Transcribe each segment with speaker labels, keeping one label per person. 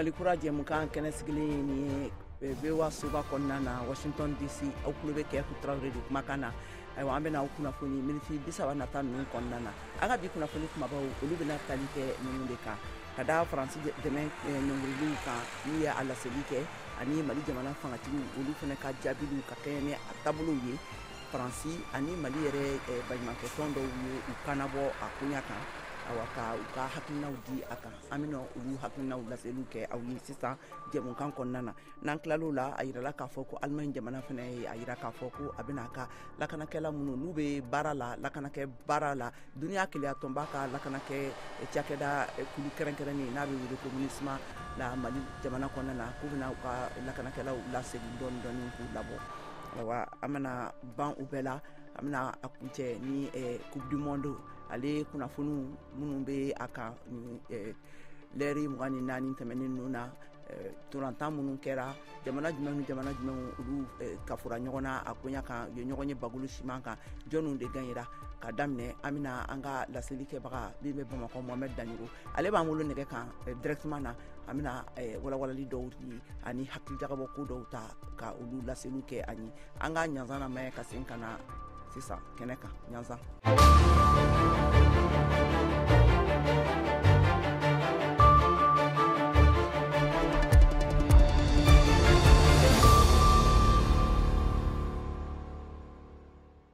Speaker 1: Mali kura jɛmukan kɛnɛ sigilen nin ye VOA soba kɔnɔna na Washington DC. Aw tulo bɛ Kɛku Tarawele de kumakan na. Ayiwa, an bɛna aw kunnafoni miniti 30 nata ninnu kɔnɔna na. An ka bi kunnafoni kumabaw, olu bɛna tali kɛ ninnu de kan: ka da Faransi dɛmɛ ɲɔngiriliw kan n'u ye a laseli kɛ, ani Mali jamana fangatigiw, olu fana ka jaabiliw ka kɛɲɛ ni a taabolow ye. Faransi ani Mali yɛrɛ baɲumankɛ tɔn dɔw ye u kannabɔ a koɲa kan, awa, ka u ka hakilinaw di a kan. An bɛna olu hakilinaw laseliw kɛ aw ye sisan jɛmukan kɔnɔna na. N'an tilal'o la, a yirala k'a fɔ ko Alimaɲi jamana fana ye a yira k'a fɔ ko a bɛna a ka lakanakɛla minnu n'u bɛ baara la, lakanakɛ baara la, duniya kelenya tɔnba ka lakanakɛ cakɛda kulu kɛrɛnkɛrɛnnen n'a bɛ wele ko MINUSMA la, Mali jamana kɔnɔna na, k'u bɛna u ka lakanakɛlaw lasegin dɔɔni dɔɔni k'u labɔ. Ayiwa, an bɛna ban u bɛɛ la, an bɛna a kuncɛ ni Coupe du monde ale kunnafoniw minnu bɛ a kan lɛri 24 tɛmɛnen ninnu na, tolantan minnu kɛra, jamana jumɛn ni jamana jumɛn olu kafora ɲɔgɔn na a koɲa kan, u ye ɲɔgɔn ye bagolo siman kan, jɔnniw de gagnera. Ka daminɛ, an bɛna an ka laseli kɛbaga min bɛ Bamakɔ, Mohamed Daɲogo, ale b'an bolo nɛgɛ kan directement na. An bɛna walawalali dɔw di ani hakilijagabɔ ko dɔw ta ka olu laseliw kɛ an ye. An ka ɲanzan lamɛn ka segin ka na sisan kɛnɛ kan. Ɲanzan.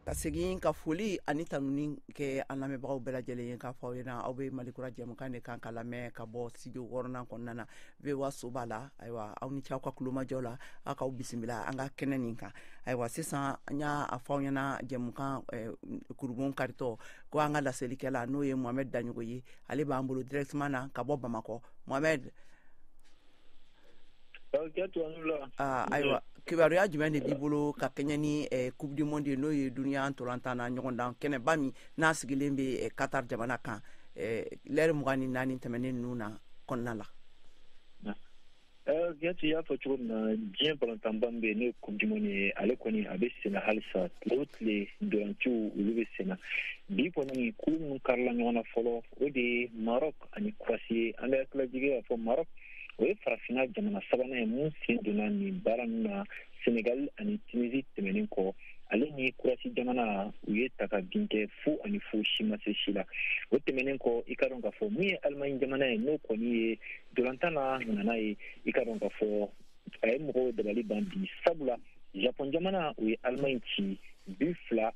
Speaker 1: Ka segin ka foli ani tanuni kɛ an lamɛnbagaw bɛɛ lajɛlen ye, k'a fɔ aw ɲɛna aw bɛ Mali kura jɛmukan de kan ka lamɛn ka bɔ studio wɔɔrɔnan kɔnɔna na, VOA soba la. Ayiwa, aw ni ce aw ka kulomajɔ la, aw k'aw bisimila an ka kɛnɛ nin kan. Ayiwa, sisan an y'a fɔ aw ɲɛna jɛmukan kurubon karitɔ ko an ka laselikɛla, n'o ye Mohamed Daɲogo ye, ale b'an bolo directement na ka bɔ Bamakɔ. Mohamed. Ayiwa, kibaruya jumɛn de b'i bolo ka kɛɲɛ ni Coupe du monde ye, n'o ye duniya ntolantan na ɲɔgɔndan kɛnɛba min n'a sigilen bɛ Qatar jamana kan, lɛri 24 tɛmɛnen ninnu na kɔnɔna la?
Speaker 2: Gɛnti, y'a fɔ cogo min na, diɲɛ balontanba min bɛ yen, n'o ye Coupe du monde ye, ale kɔni a bɛ senna halisa. Tile o tile, ntolanciw olu bɛ senna. Bi kɔni, kulu minnu karila ɲɔgɔn na fɔlɔ, o de ye Maroc ani Croatie ye. An bɛ hakililajigin k'a fɔ Maroc, o ye farafinna jamana sabanan ye mun sen donna nin baara ninnu na, Sénégal ani Tunisie tɛmɛnen kɔ. Ale ni Croatie jamana, u ye ta ka bin kɛ 0-0, si ma se si la. O tɛmɛnen kɔ, i ka dɔn k'a fɔ mun ye Allemagne jamana ye, n'o kɔni ye ntolantan na ŋana ye, i ka dɔn k'a fɔ a ye mɔgɔw dabali ban bi, sabula Japon jamana, o ye Allemagne ci bi 2-1.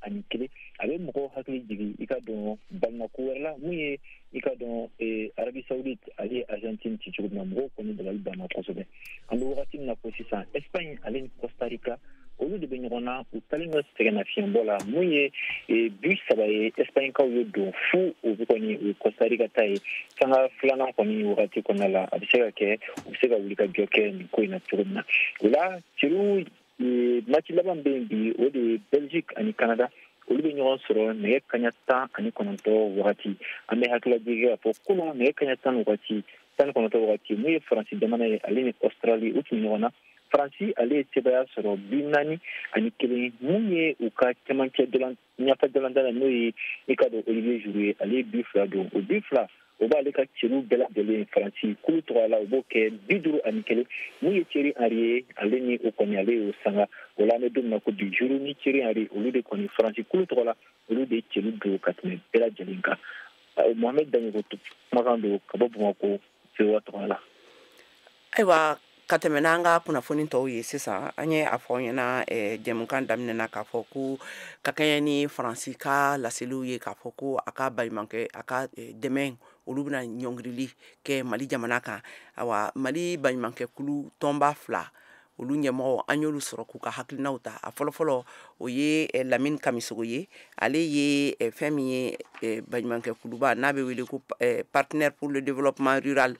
Speaker 2: A bɛ mɔgɔw hakili jigin, i ka dɔn, balimako wɛrɛ la, mun ye, i ka dɔn, Arabie Saoudite, ale ye Argentine ci cogo min na, mɔgɔw kɔni dabali banna kosɛbɛ. An bɛ wagati min na ko sisan, Espagne ale ni Costa Rica, olu de bɛ ɲɔgɔn na. U talen bɛ sɛgɛnnafiɲɛbɔ la, mun ye bi 3 ye Espagne kaw ye don fu, o kɔni o ye Costa Rica ta ye. Sanga filanan kɔni wagati kɔnɔna la, a bɛ se ka kɛ u bɛ se ka wuli ka jɔ kɛ nin ko in na cogo min na. O la, celu match laban bɛ yen bi, o de ye Belgique ani Canada, olu bɛ ɲɔgɔn sɔrɔ nɛgɛ kaɲa 19 wagati. An bɛ hakililajigin k'a fɔ kunun, nɛgɛ kaɲa tan wagati 19 wagati, mun ye Faransi jamana ye, ale ni Australie, u tun ɲɔgɔn na. Faransi, ale ye sebaaya sɔrɔ bi 4-1. Mun ye u ka cɛmancɛ ɲɛfɛ dolantan, n'o ye, i ka dɔn, Olivier Giroud ye, ale ye bi 2 don. O bi 2, o b'ale ka celu bɛɛ lajɛlen Faransi kulu tɔgɔ la, o b'o kɛ 51. Mun ye Thierry Henry ye, ale ni o kɔni, ale y'o sanga. O la, an bɛ don min na ko bi, Giroud ni Thierry Henry, olu de kɔni Faransi kulu tɔgɔ la, olu de ye celu don ka tɛmɛ bɛɛ lajɛlen kan. Mohamed Daɲogo kumakan don ka bɔ Bamakɔ, VOA tɔgɔ la.
Speaker 1: Ayiwa, ka tɛmɛ n'an ka kunnafoni tɔw ye sisan, an ye a fɔ aw ɲɛna jɛmukan daminɛ na k'a fɔ ko ka kɛɲɛ ni Faransi ka laseliw ye k'a fɔ ko a ka baɲumankɛ, a ka dɛmɛ, olu bɛna ɲɔngirili kɛ Mali jamana kan. Awa, Mali baɲumankɛ kulu tɔnba fila, olu ɲɛmɔgɔ, an y'olu sɔrɔ k'u ka hakilinaw ta. A fɔlɔfɔlɔ, o ye Lamine Kamisogo ye. Ale ye fɛn min ye baɲumankɛ kuluba n'a bɛ wele ko Partenaire pour le développement rural,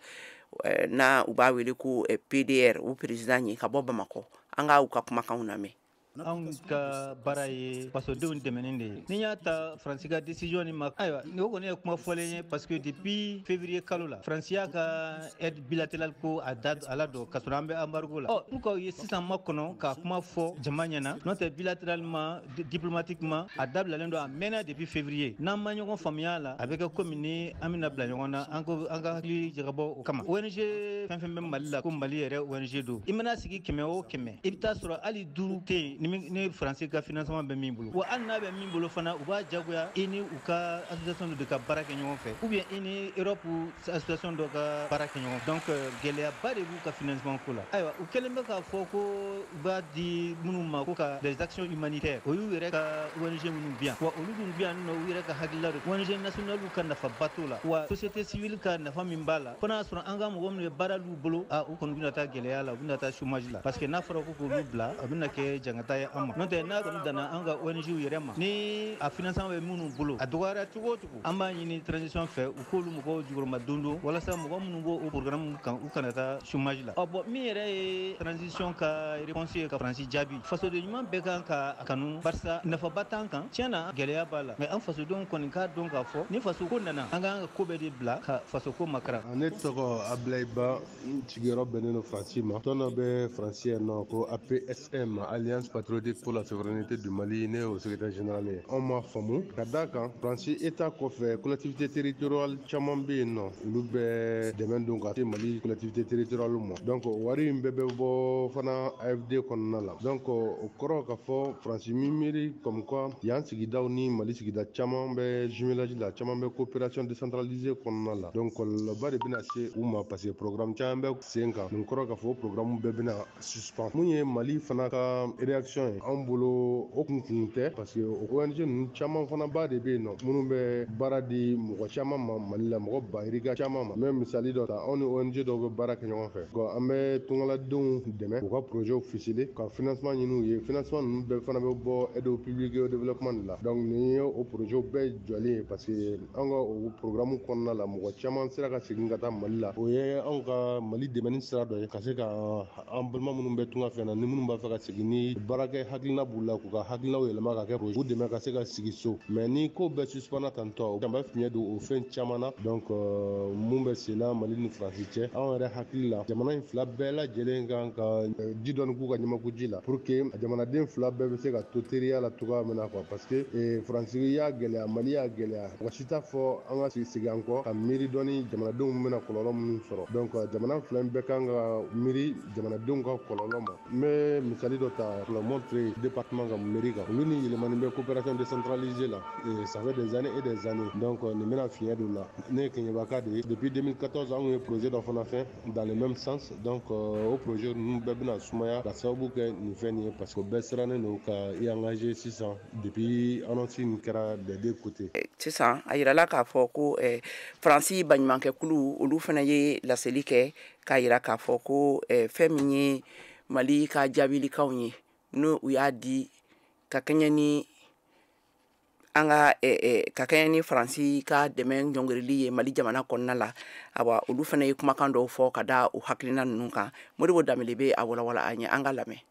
Speaker 1: n'a u b'a wele ko PDR, o président ye, ka bɔ Bamakɔ. An ka u ka kumakanw lamɛn.
Speaker 3: Anw ka baara ye fasodenw dɛmɛni de ye. Ni y'a ta Faransi ka décision nin ma, ayiwa, nin o kɔni ye kuma fɔlen ye, parce que depuis février kalo la, Faransi y'a ka aide bilatérale ko a da a la dɔn, ka sɔrɔ an bɛ embargo la. Ɔ, pourquoi u ye sisan ma kɔnɔ ka kuma fɔ jama ɲɛna? N'o tɛ, bilatéralement, diplomatiquement, a dabilalen don, a mɛnna depuis février. N'an ma ɲɔgɔn faamuya la, a bɛ kɛ komi ni an bɛna bila ɲɔgɔn na. An ko an ka hakili jagabɔ o kama. ONG fɛn fɛn bɛ Mali la, ko Mali yɛrɛ ONG don, i mana sigi 100 o 100, i bɛ taa sɔrɔ hali duuru tɛ yen ni Faransi ka financement bɛ min bolo. Wa hali n'a bɛ min bolo fana, u b'a jagoya i ni u ka association dɔ de ka baara kɛ ɲɔgɔn fɛ, ou bien i ni Europe association dɔ ka baara kɛ ɲɔgɔn fɛ. Donc gɛlɛyaba de b'u ka financement ko la. Ayiwa, u kɛlen bɛ k'a fɔ ko u b'a di minnu ma ko ka des actions humanitaires, o y'u yɛrɛ ka ONG minnu bi yan. Wa olu dun bi yan nɔ, u yɛrɛ ka hakilila don. ONG nationale ka nafaba t'o la, wa société civile ka nafa min b'a la, fo n'a sɔrɔ an ka mɔgɔ minnu ye baara l'u bolo, a u kɔni bɛna taa gɛlɛya la, u bɛna taa chômage la, parce que n'a fɔra ko k'olu bila, a bɛna kɛ jangata ye an ma. N'o tɛ, n'a kɔni danna an ka ONG yɛrɛ ma, ni a financement bɛ minnu bolo, a dɔgɔyara cogo o cogo, an b'a ɲini transition fɛ, u k'olu mɔgɔw jukɔrɔma don don, walasa mɔgɔ minnu b'o o programme kan, u kana taa chômage la. Ɔ bɔn, min yɛrɛ ye transition ka réponse ye ka Faransi jaabi, fasoden ɲuman bɛɛ kan ka a kanu, barisa nafaba t'an kan. Tiɲɛ na, gɛlɛya b'a la, mais an fasodenw kɔni k'a dɔn k'a fɔ ni faso ko nana, an k'an ka ko bɛɛ de bila ka faso ko makaran.
Speaker 4: Ne tɔgɔ Ablaye Ba, n sigiyɔrɔ bɛnnen don Faransi ma. Tɔn dɔ bɛ Faransi yan nɔ ko APSM, Alliance Patriotique pour la Souveraineté du Mali, ne y'o secrétaire général ye. Anw m'a faamu ka d'a kan Faransi État kɔfɛ, collectivité territoriale caman bɛ yen nɔ, olu bɛ dɛmɛ don ka se Mali collectivité territoriale ma. Donc wari in bɛɛ bɛ bɔ fana AFD kɔnɔna la. Donc o kɔrɔ k'a fɔ Faransi min miiri comme quoi yan sigidaw ni Mali sigida caman bɛ jumelage la, caman bɛ coopération décentralisée kɔnɔna la. Donc kɔlɔlɔba de bɛna se u ma, parce que programme caman bɛ sen kan. Nin kɔrɔ k'a fɔ o programme bɛɛ bɛna suspend. Mun ye Mali fana ka réaction ye? Anw bolo, o kun kun tɛ, parce que o ONG ninnu caman fana ba de bɛ yen nɔ minnu bɛ baara di mɔgɔ caman ma Mali la, mɔgɔ ba yirika caman ma. N bɛ misali dɔ ta: anw ni ONG dɔw bɛ baara kɛ ɲɔgɔn fɛ, an bɛ tungaladenw dɛmɛ k'u ka projet ficeler, ka financement ɲini u ye. Financement ninnu bɛɛ fana bɛ bɔ aide au public au développement de la. Donc nin ye o projet bɛɛ jɔlen ye, parce que an ka o programme kɔnɔna la, mɔgɔ caman sera ka segin ka taa Mali la. O ye anw ka Mali dɛmɛni sira dɔ ye ka se ka an balima minnu bɛ tunga fɛ na, ni minnu b'a fɛ ka segin, ni baarakɛ hakilina b'u la, k'u ka hakilinaw yɛlɛma ka kɛ projet, u dɛmɛ ka se ka sigi so. Mais ni ko bɛɛ suspend tantɔ, an bɛ fiɲɛ don o fɛn caman na. Donc mun bɛ sen na Mali ni Faransi cɛ, anw yɛrɛ hakili la, jamana in fila bɛɛ lajɛlen kan ka ji dɔɔni k'u ka ɲamaku ji la, pour que jamanaden fila bɛɛ bɛ se ka to teriya la cogoya min na quoi. Parce que Faransi y'a gɛlɛya, Mali y'a gɛlɛya, mɔgɔ si t'a fɔ an ka segin an kɔ ka miiri dɔɔni jamanadenw bɛna kɔlɔlɔ minnu sɔrɔ. Donc jamana fila in bɛɛ kan ka miiri jamanadenw ka kɔlɔlɔ ma. N bɛ misali dɔ ta, la Montreuil département ka mairie kan, olu ni yɛlɛmani bɛ coopération décentralisée la, ça fait des années et des années. Donc nin bɛna fiɲɛ don la. Ne ye Keɲebaka de ye. Depuis 2014, anw ye projet dɔ fana fɛ dans le même sens. Donc o projet ninnu bɛɛ bɛna sumaya ka sababu kɛ nin fɛn nin ye, parce que bɛɛ sirannen don ka i engagé sisan depuis annonce nin kɛra des deux côtés.
Speaker 1: Sisan a yirala k'a fɔ ko Faransi baɲumankɛkulu, olu fana ye laseli kɛ k'a yira k'a fɔ ko fɛn min ye Mali ka jaabilikanw ye, n'o u y'a di ka kɛɲɛ ni an ka ka kɛɲɛ ni Faransi ka dɛmɛ ɲɔngirili ye Mali jamana kɔnɔna la. Awa, olu fana ye kumakan dɔw fɔ ka da o hakilina ninnu kan. Modibo Danbele bɛ a walawala an ye, an ka lamɛn.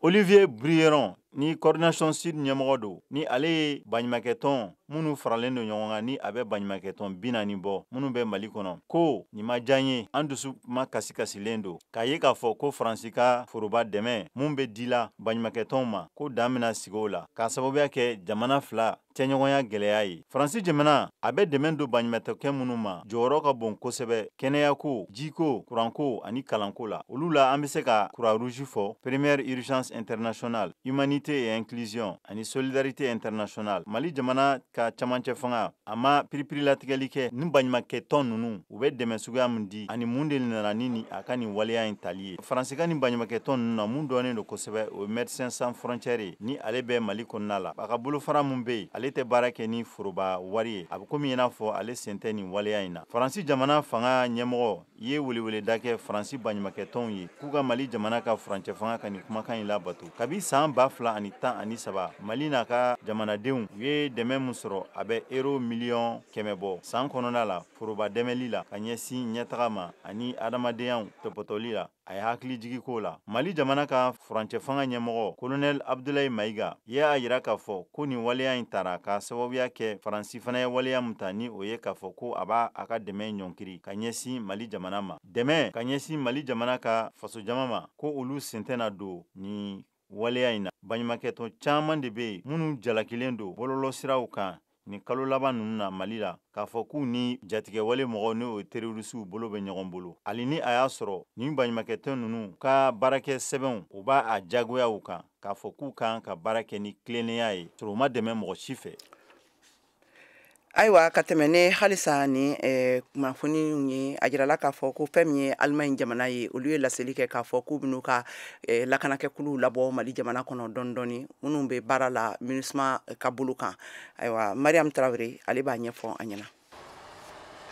Speaker 5: Olivier Bruyéron ni Coordination Sud ɲɛmɔgɔ don, ni ale ye baɲumankɛtɔn minnu faralen don ɲɔgɔn kan, ni a bɛ baɲumankɛtɔn 40 bɔ minnu bɛ Mali kɔnɔ, ko nin ma diya n ye, an dusu ma kasi kasilen don k'a ye k'a fɔ ko Faransi ka foroba dɛmɛ mun bɛ dila baɲumankɛtɔnw ma, ko dan bɛna sigi o la k'a sababuya kɛ jamana fila cɛɲɔgɔnya gɛlɛya ye. Faransi jamana a bɛ dɛmɛ don baɲumankɛ minnu ma, jɔyɔrɔ ka bon kosɛbɛ kɛnɛyako, jiko, kuranko ani kalanko la. Olu la, an bɛ se ka Croix Rouge fɔ, Première Urgence Internationale, Humanité et Inclusion ani Solidarité Internationale. Mali jamana ka camancɛ fanga a ma piripirilatigɛli kɛ ni baɲumankɛtɔn ninnu u bɛ dɛmɛ suguya min di ani mun de nana ni a ka nin waleya in tali ye. Faransi ka nin baɲumankɛtɔn ninnu na, mun dɔnnen don kosɛbɛ, o ye Médecins Sans Frontières ye, ni ale bɛ Mali kɔnɔna la. A ka bolofara mun bɛ yen, ale tɛ baara kɛ ni foroba wari ye, a bɛ komi i n'a fɔ ale sen tɛ nin waleya in na. Faransi jamana fanga ɲɛmɔgɔ ye weleweleda kɛ Faransi baɲumankɛtɔnw ye k'u ka Mali jamana ka furancɛ fanga ka nin kumakan in labato. Kabi san 2013, Mali n'a ka jamanadenw u ye dɛmɛ min sɔrɔ. sɔrɔ a bɛ euro miliyɔn 100 bɔ san kɔnɔna la foroba dɛmɛli la ka ɲɛsin ɲɛtaga ma ani adamadenyaw tɔpɔtɔli la. A ye hakili jigi k'o la. Mali jamana ka furancɛ fanga ɲɛmɔgɔ Colonel Abdoulaye Maïga y'a jira k'a fɔ ko nin waleya in tara k'a sababuya kɛ Faransi fana ye waleya min ta, ni o ye k'a fɔ ko a b'a a ka dɛmɛ ɲɔnkiri ka ɲɛsin Mali jamana ma. Dɛmɛ ka ɲɛsin Mali jamana ka fasojama ma, ko olu sen tɛna don nin waleya in na. Baɲumankɛtɔn caman de bɛ yen minnu jalakilen don bɔlɔlɔsiraw kan nin kalo laban ninnu na Mali la, k'a fɔ k'u ni jatigɛwale mɔgɔw, n'o ye terroristew, bolo bɛ ɲɔgɔn bolo, hali ni a y'a sɔrɔ nin baɲumankɛtɔn ninnu ka baarakɛ sɛbɛnw, u b'a a jagoya u kan k'a fɔ k'u kan ka baara kɛ ni tilennenya ye, sɔrɔ u ma dɛmɛ mɔgɔ si fɛ.
Speaker 1: Ayiwa, ka tɛmɛ ne halisa ni kunnafoni ye, a jirala k'a fɔ ko fɛn min ye Alimaɲi jamana ye, olu ye laseli kɛ k'a fɔ k'u bɛn'u ka lakanakɛkuluw labɔ Mali jamana kɔnɔ dɔɔni dɔɔni, minnu bɛ baara la MINUSMA ka bolo kan. Ayiwa, Mariam Tarawele, ale b'a ɲɛfɔ an ɲɛna.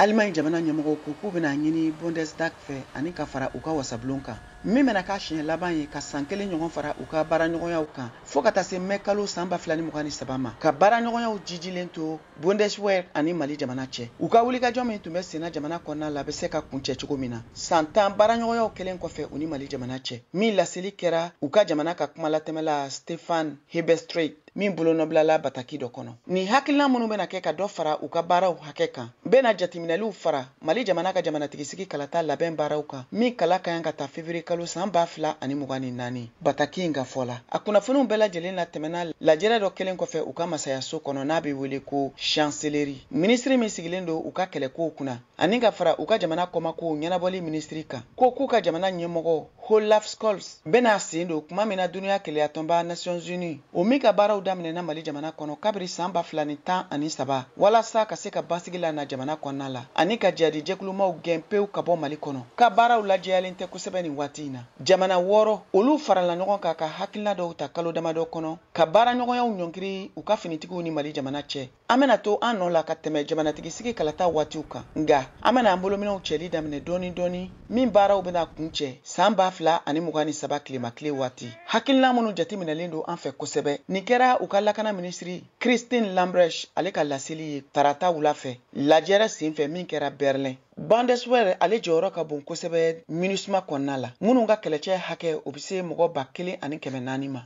Speaker 6: Alimaɲi jamana ɲɛmɔgɔw ko k'u bɛna ɲini Bundestag fɛ ani ka fara u ka wasabulon kan, min bɛna k'a siɲɛ laban ye ka san kelen ɲɔgɔn fara u ka baaraɲɔgɔnyaw kan fo ka taa se mɛ kalo san 2023 ma, ka baaraɲɔgɔnyaw jijilen to Bundeswehr ani Mali jamana cɛ. U ka wulikajɔ min tun bɛ senna jamana kɔnɔna la bɛ se ka kuncɛ cogo min na san 10 baaraɲɔgɔnyaw kɛlen kɔfɛ u ni Mali jamana cɛ, min laseli kɛra u ka jamana ka kumalatɛmɛla Stefan Hebestreit, min bolonɔbilala bataki dɔ kɔnɔ. Nin hakilina minnu bɛna kɛ ka dɔ fara u ka baaraw hakɛ kan, bɛna jateminɛliw fara Mali jamana ka jamanatigisigi kalata labɛn baaraw kan, min kala ka kan ka ta février kalo san 2024. Bataki in ka fɔ la, a kunnafoniw bɛɛ lajɛlen la tɛmɛna lajɛrɛ dɔ kɛlen kɔfɛ u ka masayaso kɔnɔ, n'a bɛ wele ko chancellerie. Minisiri min sigilen don u ka kɛlɛkow kunna ani ka fara u ka jamana kɔmakow ɲɛnabɔli minisiri kan, ko k'u ka jamana ɲɛmɔgɔ Olaf Scholz bɛna sen don kuma min na dunuya kelenyatɔnba Nations Unies, o min ka baaraw daminɛna Mali jamana kɔnɔ kabiri san 2013, walasa ka se ka basigi la na jamana kɔnɔna la ani ka jihadi jɛkulumaw gɛn pewu ka bɔ Mali kɔnɔ, ka baaraw lajɛyalen tɛ kosɛbɛ nin waati in na. Jamana 6 olu farala ɲɔgɔn kan ka hakilina dɔw ta kalo damadɔ kɔnɔ ka baaraɲɔgɔnyaw ɲɔnkiri u ka finitigiw ni Mali jamana cɛ. An bɛna to an nɔ la ka tɛmɛ jamanatigisigi kalata waatiw kan, nka an bɛna an bolominɛw cɛli daminɛ dɔɔni dɔɔni, min baaraw bɛna kuncɛ san 2023 tilemakile waati. Hakilina minnu jateminɛlen don an fɛ kosɛbɛ, nin kɛra u ka lakana minisiri Christine Lambrecht ale ka laseli ye tarata wula fɛ lajɛrɛ senfɛ min kɛra Berlin. Bundeswehr ale jɔyɔrɔ ka bon kosɛbɛ MINUSMA kɔnɔna la, minnu ka kɛlɛcɛ hakɛ o bɛ se mɔgɔ 1400 ma.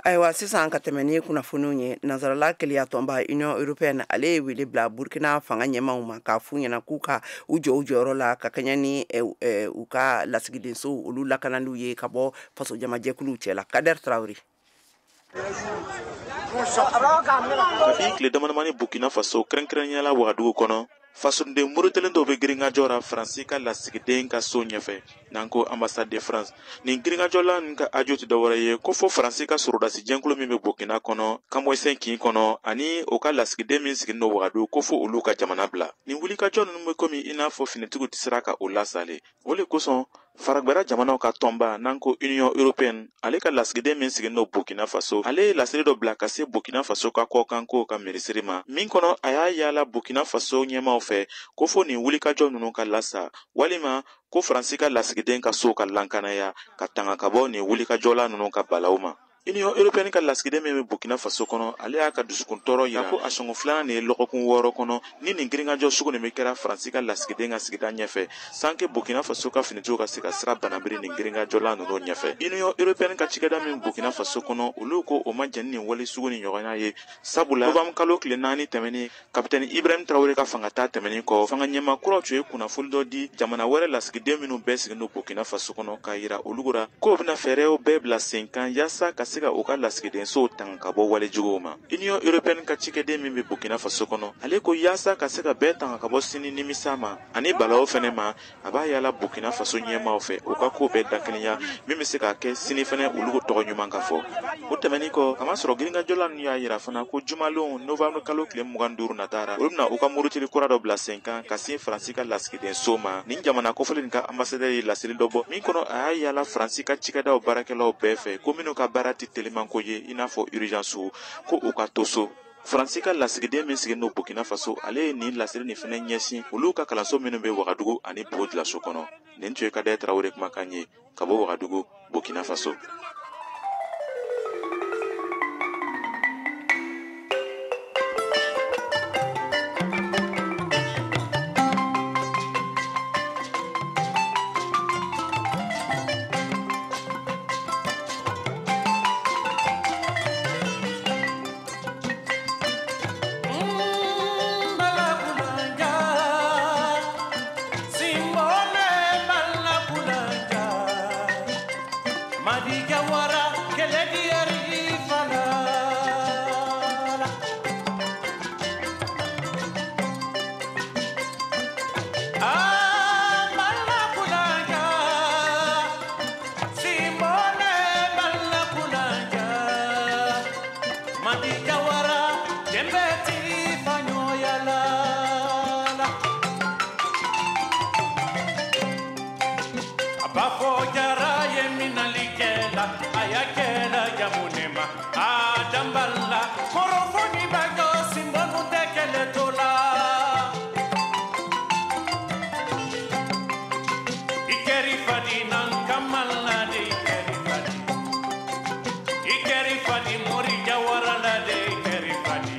Speaker 1: Ayiwa, sisan ka tɛmɛ ni kunnafoniw ye, nansarala kelenyatɔnba Union européenne, ale ye wele bila Burkina fanga ɲɛmaw ma k'a f'u ɲɛna k'u ka u jɔ u jɔyɔrɔ la ka kɛɲɛ ni u ka lasigidensow olu lakanaliw ye ka bɔ fasojamajɛkuluw cɛ la. Kader Traoré.
Speaker 7: Kabi tile damadamani, Burkina Faso, kɛrɛnkɛrɛnnenya la Wagadugu kɔnɔ, fasoden murutelen dɔw bɛ girinkajɔ la Faransi ka lasigiden ka so ɲɛfɛ, n'an ko ambassade de France. Nin girinkajɔla nin ka ajo tɛ dɔwɛrɛ ye ko fo Faransi ka sɔrɔdasi jɛnkulu min bɛ Burkina kɔnɔ, Kamɔsɛn kin kɔnɔ, ani o ka lasigiden min sigilen don Wagadugu, ko fo olu ka jamana bila. Nin wulikajɔ ninnu bɛ komi i n'a fɔ finitigiw tɛ sera ka o lasale. O le kosɔn, faragbɛra jamanaw ka tɔnba, n'an ko Union européenne, ale ka lasigiden min sigilen don Burkina Faso, ale ye laseli dɔ bila ka se Burkina Faso ka kɔkankow ka minisiri ma, min kɔnɔ a y'a yaala Burkina Faso ɲɛmaw fɛ ko fo nin wulikajɔ ninnu ka lasa, walima ko Faransi ka lasigiden ka so ka lankanaya ka tanga ka bɔ nin wulikajɔla ninnu ka balaw ma. Union européenne ka lasigiden min bɛ Burkina Faso kɔnɔ, ale y'a ka dusukun tɔɔrɔ yira ko a sɔngɔ filanan nin ye lɔgɔkun 6 kɔnɔ ni nin girinkajɔ sugu nin bɛ kɛra Faransi ka lasigiden ka sigida ɲɛfɛ, sanke Burkina Faso ka finitigiw ka se ka sira banabiri nin girinkajɔla ninnu ɲɛfɛ. Union européenne ka cikɛda min Burkina Faso kɔnɔ, olu ko o ma jɛn ni nin wale sugu ni ɲɔgɔnna ye, sabula novembre kalo tile 4 tɛmɛnen, kapitɛni Ibrahim Traoré ka fanga ta tɛmɛnen kɔ, fanga ɲɛmaa kuraw tun ye kunnafoni dɔ di jamana wɛrɛ lasigiden minnu bɛɛ sigilen don Burkina Faso kɔnɔ, k'a yira olu la k'o bɛna fɛɛrɛw bɛɛ bila sen kan yaasa ka se ka u ka lasigidensow tanga ka bɔ walejuguw ma. Union européenne ka cikɛden min bɛ Burkina Faso kɔnɔ, ale ko yaasa ka se ka bɛɛ tanga ka bɔ sini nimisa ma ani balaw fɛnɛ ma, a b'a yala Burkina Faso ɲɛmaaw fɛ u ka ko bɛɛ dakelenya min bɛ se k'a kɛ sini fɛnɛ olu tɔgɔ ɲuman ka fɔ. O tɛmɛnen kɔ, kamasɔrɔ girinkajɔla ninnu y'a yira fana ko jumalon novembre kalo tile 25 natara, olu bɛna u ka murutili kura dɔ bila sen kan ka sin Faransi ka lasigidenso ma. Nin jamana kofɔlen ka ambassadeur ye laseli dɔ bɔ min kɔnɔ, a y'a yala Faransi ka cikɛdaw baarakɛlaw bɛɛ fɛ ko minnu ka baara tɛ telimanko ye i n'a fɔ urgence, ko u ka to so. Faransi ka lasigiden min sigilen don Burkina Faso, ale ye nin laseli nin fɛnɛ ɲɛsin olu ka kalanso minnu bɛ Wagadugu ani Bobo Dioulasso kɔnɔ. Nin tun ye Kader Traoré kumakan ye ka bɔ Wagadugu, Burkina Faso.
Speaker 8: Jara ye minɛli kɛla, a y'a kɛla jamu ne ma. A danbala, kɔrɔfɔ ni bajɔ, sinbɔnu tɛ kɛlɛ to la. I kɛri fadi nan kamala de, i kɛri fadi. I kɛri fadi mori jawara la de, i kɛri fadi.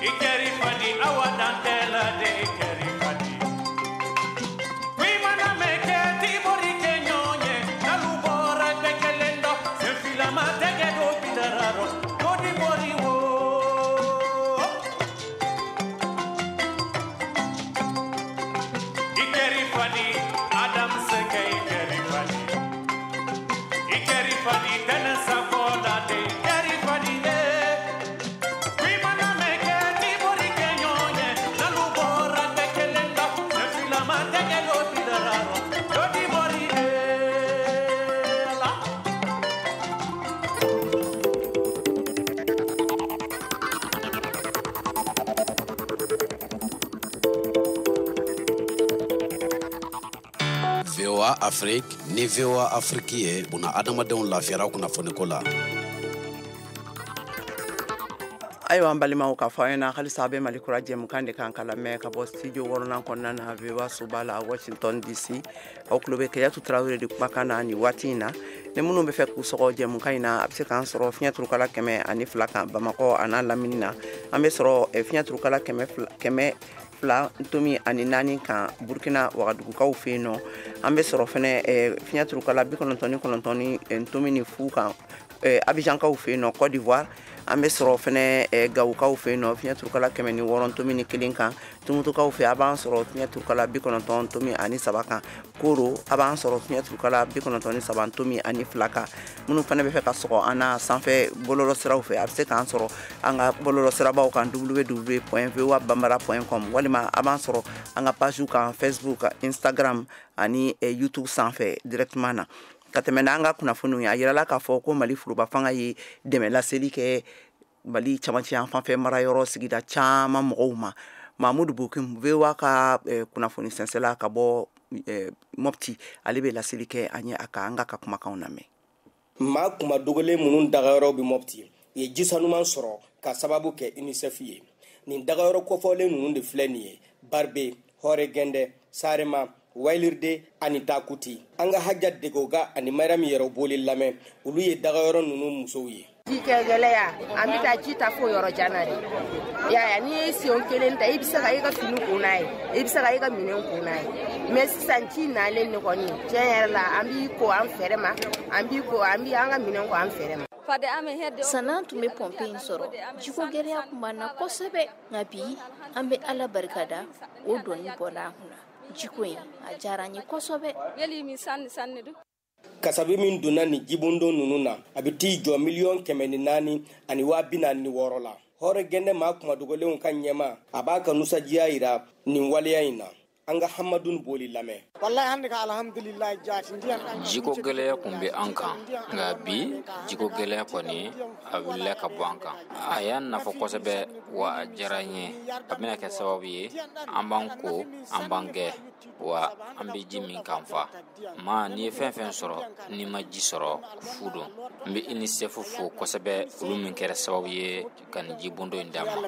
Speaker 8: I kɛri fadi awa dantɛ la de, i kɛri fadi. Kui mana mɛn kɛ tibori kɛ ɲɔgɔn ye, n'alu bɔra bɛɛ kelen dɔ, senfilama tɛgɛ dɔ bilara rɔ, dodi bori wo. I kɛri fadi Adam Sɛkɛ, i kɛri fadi. I kɛri fadi tɛnɛ sakɔ la de, i kɛri fadi ye. Kui mana mɛn kɛ tibori kɛ ɲɔgɔn ye, n'alu bɔra bɛɛ kelen dɔ, senfilama tɛgɛ dɔ bilara rɔ, dodi bori ye la.
Speaker 9: VOA Afrique ni VOA Afrique ye buna adamadenw lafiyara kunnafoniko la.
Speaker 1: Ayiwa, an balimaw, k'a fɔ an ɲɛna halisa a bɛ Mali Kura jɛmukan de kan ka lamɛn ka bɔ studio wɔɔrɔnan kɔnɔna na, VOA soba la, Washington DC. Aw tulo bɛ Kajatu Tarawele de kumakan na nin waati in na. Ni minnu bɛ fɛ k'u sɔgɔ jɛmukan in na, a bɛ se k'an sɔrɔ fiɲɛ turukala 102 kan Bamakɔ a n'a lamini na. An bɛ sɔrɔ fiɲɛ turukala 202.4 kan Burkina Wagadugukaw fɛ yen nɔ. An bɛ sɔrɔ fɛnɛ fiɲɛ turukala 99.0 kan Abidjankaw fɛ yen nɔ, Côte d'Ivoire. An bɛ sɔrɔ fɛnɛ Gawokaw fɛ yen nɔ, fiɲɛ turukala 106.1 kan. Tumutukaw fɛ, a b'an sɔrɔ fiɲɛ turukala 90.3 kan. Koro, a b'an sɔrɔ fiɲɛ turukala 93.2 kan. Minnu fana bɛ fɛ ka sɔgɔ an na sanfɛ bɔlɔlɔsiraw fɛ, a bɛ se k'an sɔrɔ an ka bɔlɔlɔsirabaw kan, www.voabambara.com, walima a b'an sɔrɔ an ka pagew kan, Facebook, Instagram ani YouTube sanfɛ directement na. Ka tɛmɛ n'an ka kunnafoniw ye, a yirala k'a fɔ ko Mali foroba fanga ye dɛmɛ laseli kɛ Mali camancɛ yan fanfɛ marayɔrɔ sigida caman mɔgɔw ma. Mamudu Bokum, VOA ka kunnafoni sɛnsɛla ka bɔ Mopti, ale bɛ laseli kɛ an ye a kan. An ka kumakanw lamɛn.
Speaker 10: Maa kuma dogolen minnu dagayɔrɔ bɛ Mopti, u ye ji sanuman sɔrɔ ka sababu kɛ UNICEF ye. Nin dagayɔrɔ kɔfɔlen ninnu de filɛ nin ye: Barbe, Hɔrɛ Gɛndɛ, Sarema, Wailirde ani Takuti. An ka Haja Degoga ani Mariam Yɛrɛboli lamɛn, olu ye dagayɔrɔ ninnu musow ye.
Speaker 11: Ji kɛ gɛlɛya, an bɛ taa ji ta fo yɔrɔ jan na de. Yaya, n'i ye sen kelen ta, i bɛ se ka i ka fini ko n'a ye, i bɛ se ka i ka minɛn ko n'a ye. Mais sisan ji nalen de kɔni, tiɲɛ yɛrɛ la, an b'i ko an fɛrɛ ma, an b'i ko, an b'i an ka minɛn ko an fɛrɛ ma.
Speaker 12: San'an tun bɛ pɔnpe in sɔrɔ, jiko gɛlɛya tun b'an na kosɛbɛ, nka bi an bɛ Ala barikada, o dɔnni bɔra an kunna. Jiko in a diyara an ye kosɛbɛ.
Speaker 10: Kasabi min donna nin jibondon ninnu na, a bɛ t'i jɔ 104,046,000 la. Hɔrɛ Gɛndɛ maa kumadogolenw ka ɲɛma, a b'a ka nusadiya yira nin waleya in na. An ka Hamadun Boli lamɛn.
Speaker 13: Jiko gɛlɛya kun bɛ an kan, nka bi jiko gɛlɛya kɔni a wulila ka bɔ an kan. A y'an nafa kosɛbɛ, wa a diyara n ye. A bɛna kɛ sababu ye an b'an ko, an b'an gɛ, wa an bɛ ji min k'an fa. Maa n'i ye fɛn fɛn sɔrɔ, n'i ma ji sɔrɔ, fu don. N bɛ UNICEF fo kosɛbɛ, olu min kɛra sababu ye ka nin jibondo in d'an ma.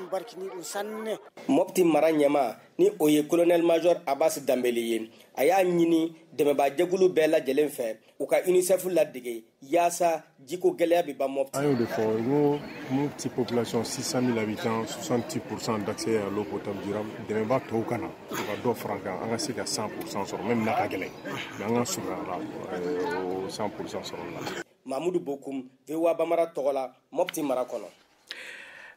Speaker 10: Mopti mara ɲɛma, ni o ye colonel major Abbas Danbele ye, a y'a ɲini dɛmɛbajɛkulu bɛɛ lajɛlen fɛ u ka UNICEF ladege yaasa jiko gɛlɛya bɛ ban Mopti.
Speaker 4: An y'o de fɔ n ko Mopti population 600 000 habitants, 66% d'accès à l'eau potable durable. Dɛmɛba tɔw ka na u ka dɔ fara an kan, an ka se ka 100% sɔrɔ, même n'a ka gɛlɛn, mais an ka surunya la o 100% sɔrɔli la.
Speaker 10: Mamudu Bokum, VOA Bamara tɔgɔ la, Mopti mara kɔnɔ.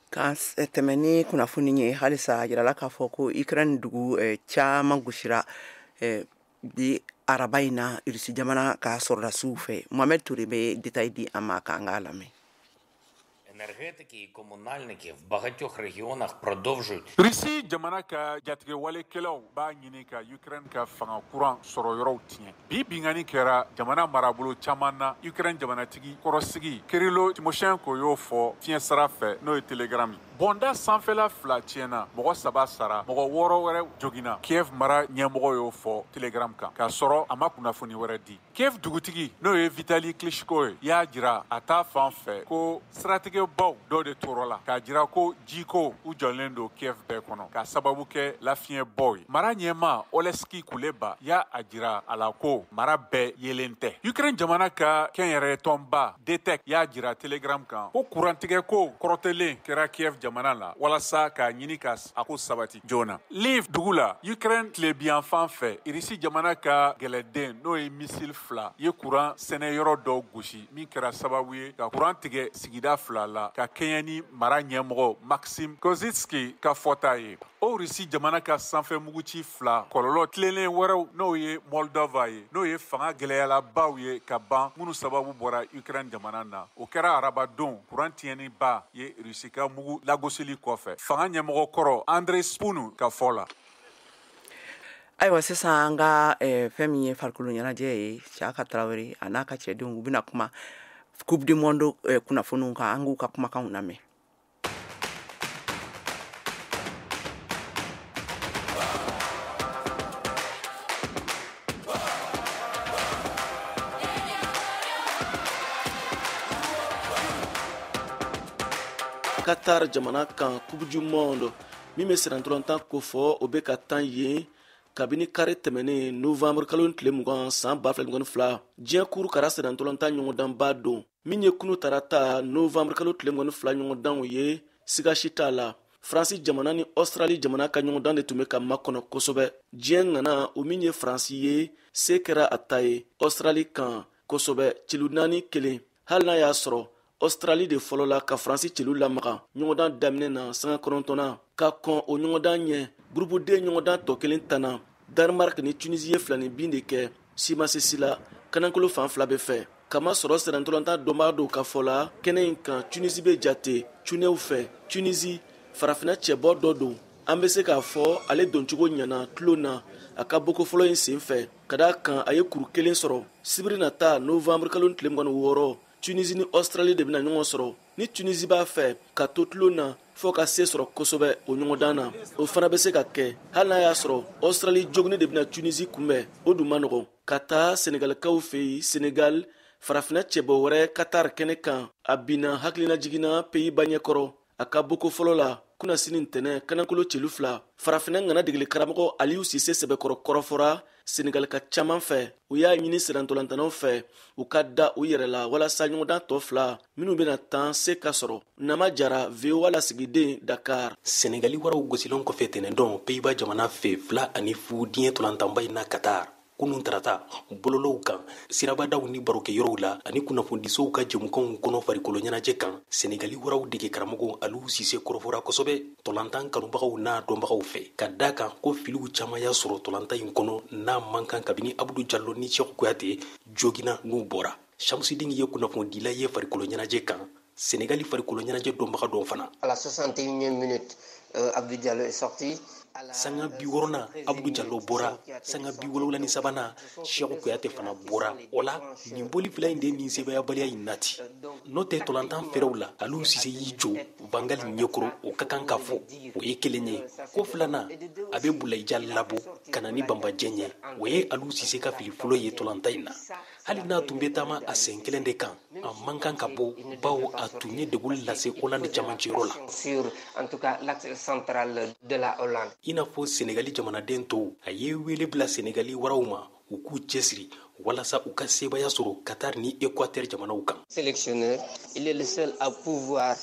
Speaker 1: K'an tɛmɛ ni kunnafoni ye halisa, a yirala k'a fɔ ko Ukraine dugu caman gosira bi araba in na Irisi jamana ka sɔrɔdasiw fɛ. Mohamed Touré bɛ détail di an ma, k'an k'a lamɛn.
Speaker 14: Russie jamana ka jatigɛwalekɛlaw b'a ɲini ka Ukraine ka fanga kuran sɔrɔ yɔrɔw tiɲɛ. Bi binkanni kɛra jamana marabolo caman na. Ukraine jamanatigi kɔrɔsigi Kirilo Timoshenko y'o fɔ fiɲɛ sira fɛ, n'o ye Telegram ye. Bɔnda sanfɛla 2 tiɲɛna, mɔgɔ 3 sara, mɔgɔ 6 wɛrɛ joginna. Kiev mara ɲɛmɔgɔ y'o fɔ Telegram kan, k'a sɔrɔ a ma kunnafoni wɛrɛ di. Kiev dugutigi, n'o ye Vitali Klitschko ye, y'a jira a ta fan fɛ ko siratigɛbaw dɔ de tɔɔrɔ la, k'a jira ko jiko u jɔlen don Kiev bɛɛ kɔnɔ k'a sababu kɛ lafiɲɛbaw ye. Mara ɲɛmaa Oleksiy Kuleba y'a a jira a la ko mara bɛɛ yelen tɛ. Ukraine jamana ka kɛnyɛrɛye tɔnba DTEK y'a jira Telegram kan ko kurantigɛko kɔrɔtɛlen kɛra Kiev jamana la walasa k'a ɲini ka a ko sabati joona. Lviv dugu la, Ukraine tilebiyanfan fɛ, Irisi jamana ka gɛlɛden, n'o ye missile 2 ye kuran sɛnɛyɔrɔ dɔw gosi, min kɛra sababu ye ka kuran tigɛ sigida 2 la, ka kɛɲɛ ni mara ɲɛmɔgɔ Maxim Kozitsky ka fɔta ye. O Russie jamana ka sanfɛ muguci 2 kɔlɔlɔ tilennen wɛrɛw, n'o ye Moldova ye, n'o ye fanga gɛlɛyalabaw ye ka ban, minnu sababu bɔra Ukraine jamana na. O kɛra arabadon kuran tiɲɛniba ye Russie ka mugu lagosili kɔfɛ. Fanga ɲɛmɔgɔ kɔrɔ Andrei Spunu ka fɔ la.
Speaker 1: Ayiwa, sisan an ka fɛn min ye farikolo ɲɛnajɛ ye, Siaka Tarawele a n'a ka cɛdenw, u bɛna kuma Coupe du monde kunnafoniw kan. An k'u ka kumakanw lamɛn.
Speaker 15: Qatar jamana kan, Coupe du monde min bɛ sennantolatan kofɔ, o bɛ ka tan yen kabini kari tɛmɛnen novembre kalo tile 20 san 2022. Diɲɛ kuru kara sennantolatan ɲɔgɔndanba don min ye kunu tarata novembre kalo tile 22 ɲɔgɔndanw ye. Siga si t'a la, Faransi jamana ni Australie jamana ka ɲɔgɔndan de tun bɛ ka makɔnɔ kosɛbɛ. Diɲɛ ŋana, o min ye Faransi ye, se kɛra a ta ye Australie kan kosɛbɛ, celu 4-1, hali n'a y'a sɔrɔ Australie de fɔlɔla ka Faransi celu lamaga ɲɔgɔndan daminɛ na sanga 9na. Ka kɔn o ɲɔgɔndan ɲɛ, groupe D ɲɔgɔndan tɔ kelen tanna, Danemark ni Tunisie ye 2 bin de kɛ, si ma se si la kanankolo fan fila bɛ fɛ. Kamasɔrɔ sennantolatan dɔnbaga dɔw ka fɔ la, kɛnɛ in kan, Tunisie bɛ jate cunɛw fɛ. Tunisie farafinna cɛbɔ dɔ don, an bɛ se k'a fɔ ale doncogo ɲana tulon na a ka boko fɔlɔ in sen fɛ, ka d'a kan a ye kuru kelen sɔrɔ. Sibiri nata novembre kalo tile 26, Tunisie ni Australie de bɛna ɲɔgɔn sɔrɔ. Ni Tunisie b'a fɛ ka to tulon na fɔɔ ka se sɔrɔ kosɛbɛ o ɲɔgɔndan na, o fana bɛ se ka kɛ, hali n'a y'a sɔrɔ Australie jogini de bɛna Tunisie kunbɛn, o dun ma nɔgɔn. Ka taa Senegalikaw fɛ yen, Senegal farafinna cɛbɔ wɛrɛ Qatar kɛnɛ kan, a binna hakilina jiginna Pays-Bas ɲɛkɔrɔ a ka boko fɔlɔ la kunnasini ntɛnɛ, kanankolo celu 2. Farafinna ŋana degeli karamɔgɔ Aliyu Sise sɛbɛkɔrɔ kɔrɔfɔra Senegal ka caman fɛ. U y'a ɲini sennantolatannaw fɛ u ka da u yɛrɛ la walasa ɲɔgɔndan tɔ fila minw bena tan, se ka sɔrɔ. Nama Jara, VOA lasigiden, Dakar.
Speaker 16: Senegali waraw gosilen kɔfɛ tɛnɛndɔn Pays-Bas jamana fɛ 2-0 diɲɛ tolantanba in na Qatar, kunun tarata, bololow kan, sirabadaw ni barokɛyɔrɔw la ani kunnafonidisow ka jɛmukanw kɔnɔ farikolo ɲɛnajɛ kan, Senegali waraw dege karamɔgɔ Aliu Sise kɔrɔfɔra kosɛbɛ tɔlantan kanubagaw n'a dɔnbagaw fɛ, ka da kan ko filiw caaman y'a sɔrɔ tɔlantan in kɔnɔ n'a man kan, kabini Abudu Jalo ni Sɛku Kuyate jogina n'u bɔra. Shamsidin ye kunnafonidila ye farikolo ɲɛnajɛ kan, Senegali farikolo ɲɛnajɛ dɔnbaga dɔn fana.
Speaker 17: À la 61e minute, Abdou Diallo est sorti.
Speaker 16: Sanga 60nan, Abudu Jalo bɔra. Sanga 73nan, Sɛku Kuyate fana bɔra. O la, nin bɔli fila in de nin sebayabaliya in nati. N'o tɛ, tɔlantan fɛrɛw la, Aliu Sise y'i jɔ Bangali ɲɛkɔrɔ, o ka kan ka fɔ, o ye kelen ye. Ko filanan, a bɛ Bulayija labɔ ka na ni Banbajɛ ye, o ye Aliu Sise ka fili fɔlɔ ye tɔlantan in na. Hali n'a tun bɛ taama a sen kelen de kan, a man kan ka bɔ, bawo a tun ye degun lase Hollande camancɛyɔrɔ la.
Speaker 17: Sur, en tout cas, l'axe central de la Hollande.
Speaker 16: I n'a fɔ Senegali jamanaden tɔw, a ye wele bila Senegali waraw ma u k'u cɛsiri walasa u ka sebaya sɔrɔ Qatar ni Équateur jamanaw kan.
Speaker 17: Sélectionneur, il est le seul à pouvoir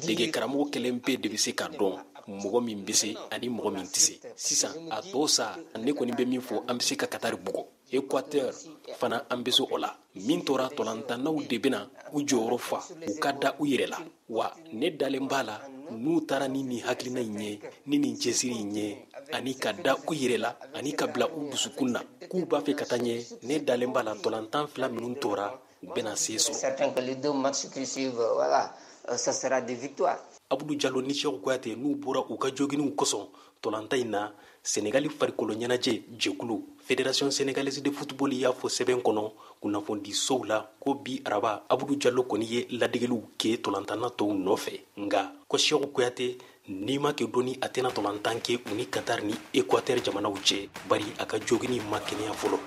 Speaker 16: Dege karamɔgɔ kelen pe de bɛ se ka dɔn mɔgɔ min bɛ se ani mɔgɔ min tɛ se. Sisan a tɔ sa, ne kɔni bɛ min fɔ, an bɛ se ka Qatar bugɔ, Équateur fana an bɛ se o la. Min tora, tɔlantannaw de bɛna u jɔyɔrɔ fa, u ka da u yɛrɛ la. Wa ne dalen b'a la, n'u taara ni nin hakilina in ye, ni nin cɛsiri in ye, ani ka da u yɛrɛ la, ani ka bila u dusukun na k'u b'a fɛ ka taa ɲɛ, ne dalen b'a la, tɔlantan fila minnu tora, u bɛna se sɔrɔ.
Speaker 17: Certain que les deux matchs qui suivent, voilà, Ça sera des victoires.
Speaker 16: Abdou Diallo ni Cheikhou Kouyaté n'u bɔra u ka joginiw kosɔn tɔlanta in na, Senegali farikolo ɲɛnajɛ jɛkulu Fédération sénégalaise de football y'a fɔ sɛbɛn kɔnɔ kunnafonidisow la ko bi araba Abdou Diallo kɔni ye ladegeliw kɛ tɔlantanna tɔw nɔfɛ, nka ko Cheikhou Kouyaté n'i ma kɛ dɔɔni a tɛna tɔlantan kɛ u ni Qatar ni Équateur jamanaw cɛ, bari a ka jogini ma kɛnɛya fɔlɔ.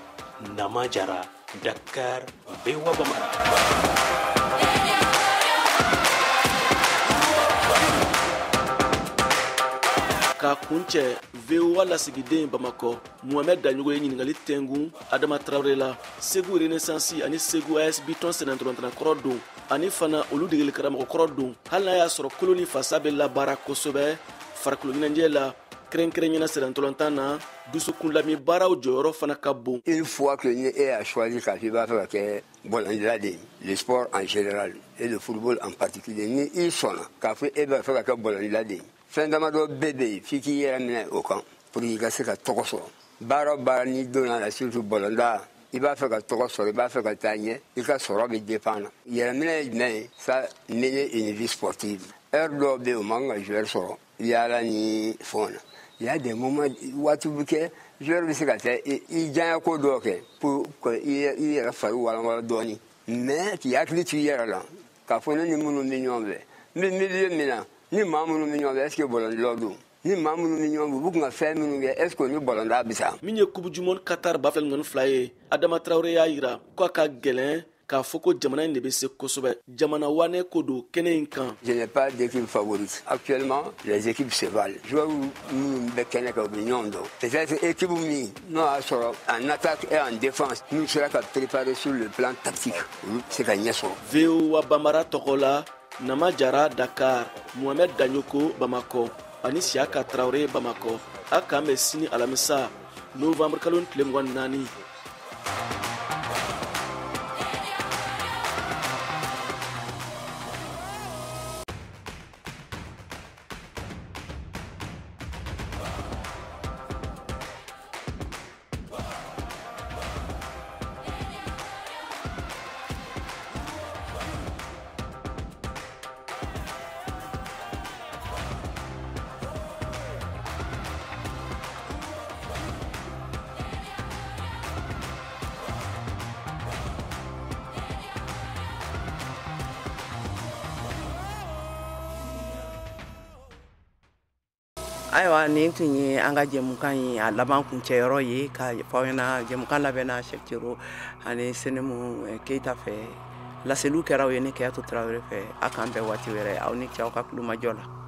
Speaker 16: Nama Jara, Dakar, VOA Bambara.
Speaker 15: K'a kuncɛ, VOA lasigiden Bamakɔ Mohamed Daɲogo ye ɲininkali tɛngun Adama Tarawele la. Segu Renaissance ani Segu AS Biton sɛnɛntɔrɔntana kɔrɔ don, ani fana olu degeli karamɔgɔ kɔrɔ don. Hali n'a y'a sɔrɔ kolo ni fasa bɛ labaara kosɛbɛ farikolo ɲɛnajɛ la, kɛrɛnkɛrɛnyana sɛnɛntɔrɔntan na, dusukunlami baaraw jɔyɔrɔ fana ka bon.
Speaker 18: Une fois que ni e y'a choisi k'a fɔ i b'a fɛ ka kɛ bɔlɔndila de ye, le sport en général et le football en particulier, ni i sɔnna k'a fɔ e b'a fɛ ka kɛ bɔlɔndila de ye, fɛn damadɔ bɛɛ bɛ yen f'i k'i yɛrɛ minɛ o kan pour que i ka se ka tɔgɔ sɔrɔ. Baara o baara n'i donna la, surtout bɔlɔnda, i b'a fɛ ka tɔgɔ sɔrɔ, i b'a fɛ ka taa ɲɛ, i ka sɔrɔ bɛ dépend na. Yɛrɛminɛ ye jumɛn ye? Ça, mener une vie sportive. Heure dɔw bɛ yen, o man kan ka joueur sɔrɔ yaala ni fɛnw na. Il y a des moments, waati bɛ kɛ, joueur bɛ se ka taa i diya ko dɔw kɛ pour que i yɛrɛ fari walanwalan dɔɔni, mais k'i hakili to i yɛrɛ la k'a fɔ ne ni minnu bɛ ɲɔgɔn fɛ, n bɛ milieu min na, ni maa minnu bɛ ɲɔgɔn fɛ, est ce que bɔlɔndilaw don? Ni maa minnu bɛ ɲɔgɔn fɛ, u b'u kun ka fɛn minnu kɛ, est ce que o ni bɔlɔnda bɛ sa?
Speaker 15: Min ye Coupe du monde Qatar 2022 ye, Adama Traoré y'a yira ko a ka gɛlɛn k'a fɔ ko jamana in de bɛ se kosɛbɛ. Jamana wanɛ ko don kɛnɛ in kan.
Speaker 18: Je n'ai pas d'équipe favorite. Actuellement, les équipes se valent. Joueurs minnu bɛ kɛnɛ kan, u bɛ ɲɔgɔn dɔn. Peut-être équipe min n'o y'a sɔrɔ en attaque et en défense, n'u sera ka préparer sur le plan tactique, olu bɛ se ka ɲɛ sɔrɔ.
Speaker 15: VOA Bambara tɔgɔ la, Nama Jara, Dakar, Mohamed Dagnoko, Bamakɔ, ani Siaka Traoré, Bamakɔ. A k'an bɛn sini alamisa novembre kalo tile 24.
Speaker 1: Ayiwa, nin tun ye an ka jɛmukan ye, a laban kuncɛyɔrɔ ye ka fɔ aw ɲɛna. Jɛmukan labɛnna Cheick Tiero ani Senemu Keita fɛ. Laseliw kɛra aw ye ne Keyatu Tarawele fɛ. A k'an bɛn waati wɛrɛ. Aw ni ce aw ka kulomajɔ la.